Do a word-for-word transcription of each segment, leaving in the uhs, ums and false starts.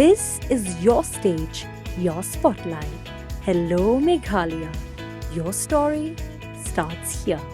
This is your stage, your spotlight. Hello, Meghalaya. Your story starts here.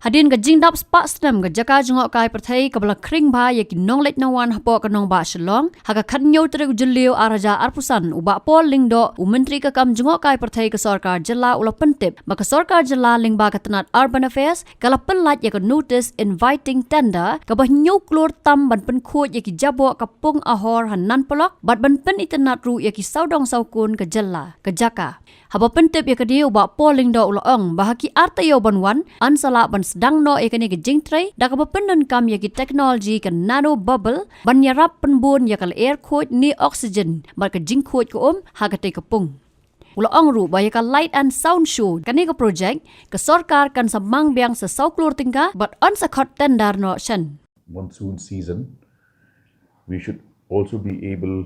Hadien ka jingdap spah snem ka jaka jngohkai pyrthei kaba la khring bha ïa ki nongleit nongwan hapoh ka nongbah Shillong, ha ka khathynñiew tarik u Jylliew arhajar arphew san, u Bah Paul Lyngdoh, u Myntri ka kam jngohkai pyrthei ka sorkar jylla, u la pyntip ba ka sorkar jylla lyngba ka tnat Urban Affairs ka la pynlait ïa ka notice inviting tender kaba hynñiew klur tam ban pynkhuid ïa ki jaboh ka pung Ahor ha Nan Polok bad ban pynitynnad ruh ïa ki sawdong sawkun ka jylla ka jaka. Haba pyntip ïa kane, u Bah Paul Lyngdoh u la ong ba ha ki ar taïew ban wan yn sa lah ban sdang noh ïa kane ka jingtrei da kaba pyndonkam ïa ki technology ka nano bubble ban ïarap pynbun ïa ka lyer khuid ne oxygen bad ka jingkhuid ka um ha katei ka pung. U la ong ruh ba ïa ka Light and Sound Show, kane ka project ka sorkar kan sa mang biang sa saw klur tyngka bad yn sa khot tender noh shen. Monsoon season, we should also be able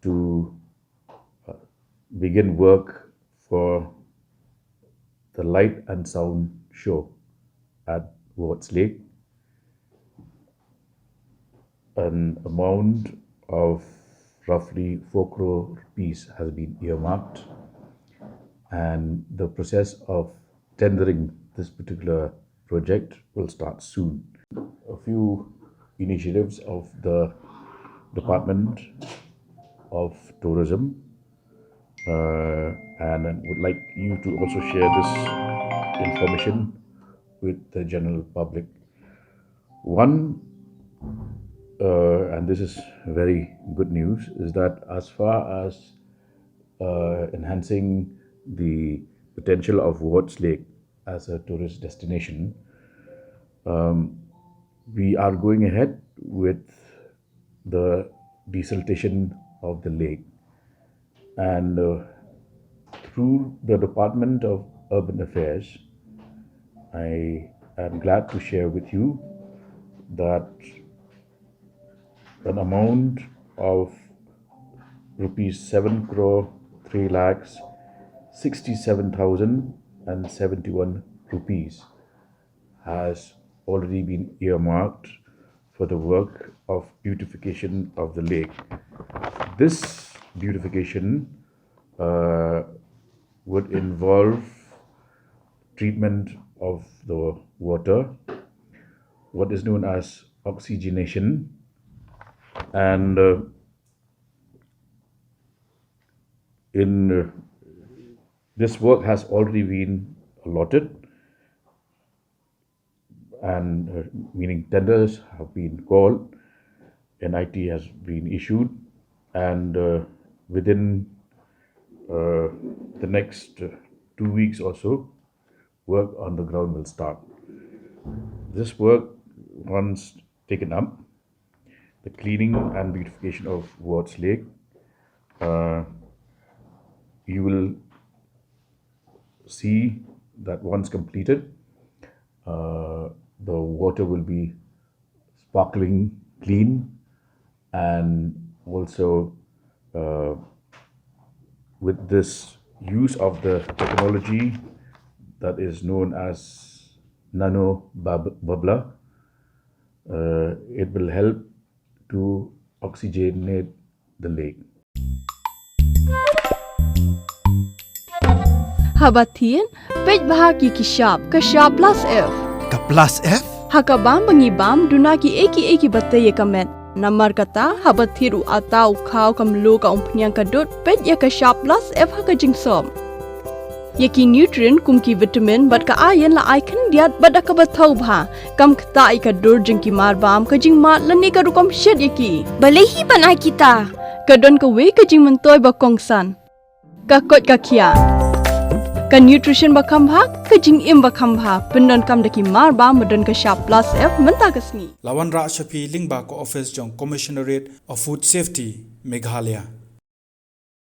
to uh, begin work for the Light and Sound Show at Wards Lake. An amount of roughly four crore rupees has been earmarked, and the process of tendering this particular project will start soon. A few initiatives of the Department of Tourism, uh, and I would like you to also share this information with the general public. One, uh, and this is very good news, is that as far as uh, enhancing the potential of Wards Lake as a tourist destination, um, we are going ahead with the desiltation of the lake. And uh, through the Department of Urban Affairs, I am glad to share with you that an amount of rupees seven crore three lakhs sixty-seven thousand and seventy-one rupees has already been earmarked for the work of beautification of the lake. This beautification uh, would involve treatment of the water, what is known as oxygenation, and uh, in uh, this work has already been allotted, and uh, meaning tenders have been called, N I T has been issued, and uh, within uh, the next uh, two weeks or so, work on the ground will start. This work, once taken up, the cleaning and beautification of Wards Lake, uh, you will see that once completed, uh, the water will be sparkling clean, and also uh, with this use of the technology that is known as nano bub- bubbler, uh, it will help to oxygenate the lake. Haba thied, peit bha ki ki shap, ka shap plus F. Ka plus F? Ha ka bam ba ngi bam, duna ki ei ki ei kiba tei ïa ka met. Namar kata, haba thied u atta, u khaw, ka mluh, ka umphniang, ka dud, peit ïa ka shap plus F ha ka jingsop. Ïa ki nutrient kum ki vitamin bad ka iron la ai khyndiat bad da kaba thaw bha. Kam ktah ïa ka dur jong ki marbam, ka jingmad lane ka rukom shet ïa ki. Balei hi ban ai kita? Ka don kawei ka jingmyntoi ba kongsan. Ka koit ka khiah. Ka nutrition ba kham bha, ka jingim ba kham bha. Pyndonkam da ki marbam ba don ka shap plus F mynta ka sngi. La wanrah sha phi lyngba ka office jong Commissionerate of Food Safety, Meghalaya.